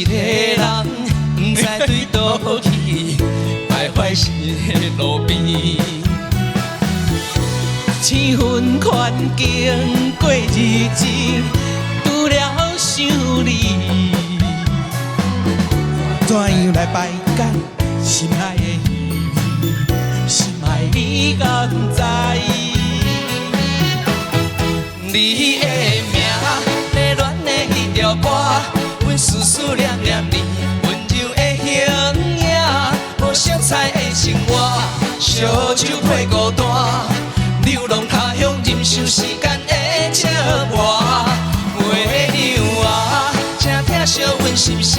一个人，毋知對佗去，徘徊是路邊。天昏環境過日子，除了想你，怎樣來排解心內的稀微？心愛你敢知？你的名，迷戀的彼條歌，阮思思念念你溫柔的形影，無色彩的生活，燒酒配孤單，流浪他鄉忍受時間的折磨。月娘啊，請疼惜阮心聲，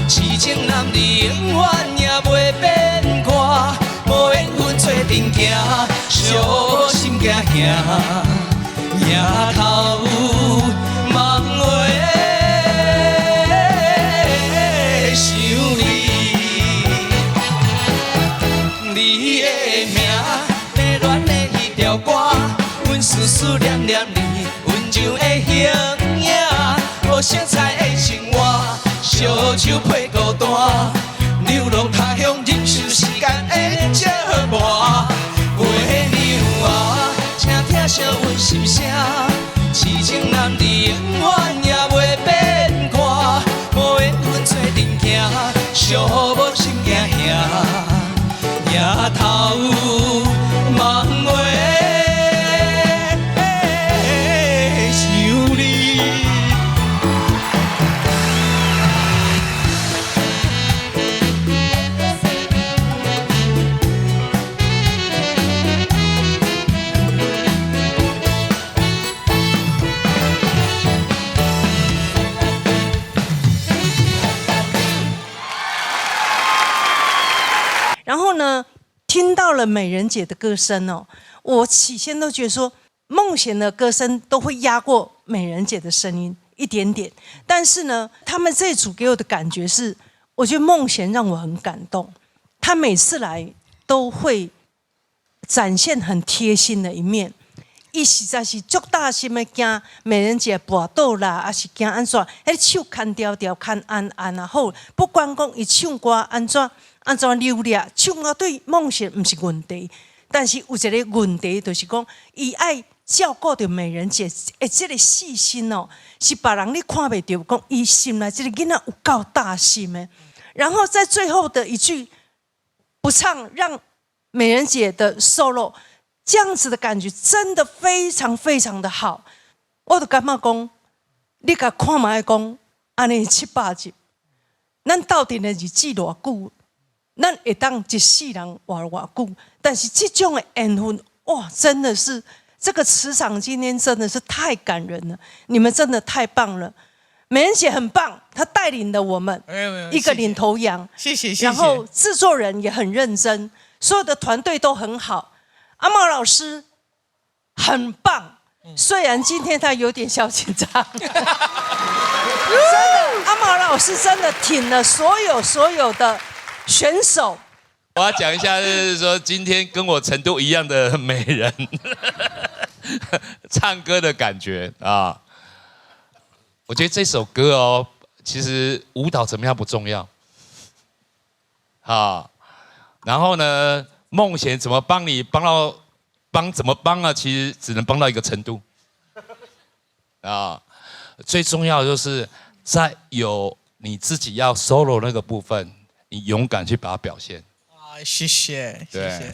痴情男兒永遠也袂變卦，無緣分做陣行，相心行行。迎頭望月想你，你的名，迷戀的彼條歌，阮思思念念你溫柔的形影，無色彩的生活，燒酒配孤單，流浪他鄉忍受時間的折磨。月娘啊，請疼惜阮心聲，痴情男兒永遠也袂變卦，無緣分做陣行，相無心行行，迎頭望月想你。然後呢，聽到了美人姐的歌聲哦，我起先都覺得說孟賢的歌聲都會壓過美人姐的聲音一點點，但是呢，他們這組給我的感覺是，我覺得孟賢讓我很感動，他每次來都會展現很貼心的一面。伊實在是足擔心的，驚美人姐跋倒啦，抑是驚按怎？彼手牽牢牢，牽按按啊好。不管講伊唱歌按怎按怎流利，唱歌對孟賢毋是問題，但是有一個問題，就是講伊愛照顧著美人姐，欸，這個細心哦，是別人你看袂著，講伊心內這個囡仔有夠大心的。然後在最後的一句不唱，讓美人姐的 solo。這樣子的感覺真的非常非常的好，我就感覺講，你共看覓講，按呢700集，咱鬥陣的日子偌久，咱會當一世人活偌久，但是這種的緣分，哇，真的是這個磁場今天真的是太感人了，你們真的太棒了，美人姐很棒，她帶領了我們一個領頭羊，謝謝，謝謝。然後製作人也很認真，所有的團隊都很好。阿茂老師很棒，雖然今天他有點小緊張，真的，阿茂老師真的挺了所有所有的選手。我要講一下，就是說今天跟我程度一樣的美人，唱歌的感覺啊，我覺得這首歌哦，其實舞蹈怎麼樣不重要，啊，然後呢？孟賢怎麼幫你幫到幫怎麼幫啊？其實只能幫到一個程度啊。最重要的就是在有你自己要 solo 那個部分，你勇敢去把它表現。啊，謝謝，謝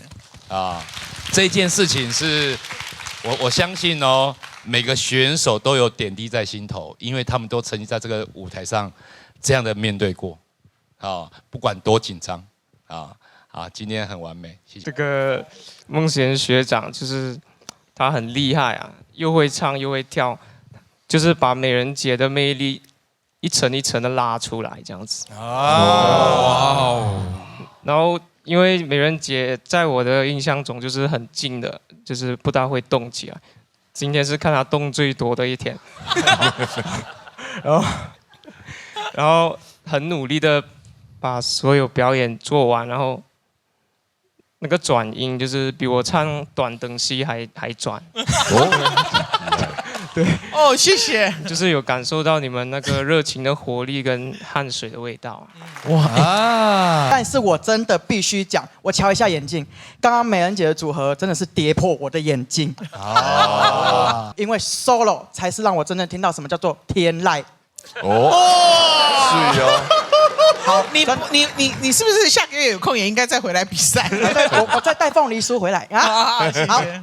謝。啊，這件事情是我相信哦，每個選手都有點滴在心頭，因為他們都曾經在這個舞台上這樣的面對過。啊，不管多緊張啊。啊，今天很完美，謝謝。這個孟賢學長就是他很厲害啊，又會唱又會跳，就是把美人姐的魅力一層一層的拉出來，這樣子。哦。然後因為美人姐在我的印象中就是很靜的，就是不大會動起來。今天是看她動最多的一天。然後很努力的把所有表演做完，然後。那個轉音就是比我唱短燈戲還轉。對。哦，謝謝。就是有感受到你們那個熱情的活力跟汗水的味道。哇啊！但是我真的必須講，我瞧一下眼鏡，剛剛美人姐的組合真的是跌破我的眼鏡。哦。因為 solo 才是讓我真正聽到什麼叫做天籟。哦，是哦。好，你是不是下個月有空也應該再回來比賽？對，我再帶鳳梨酥回來啊。好。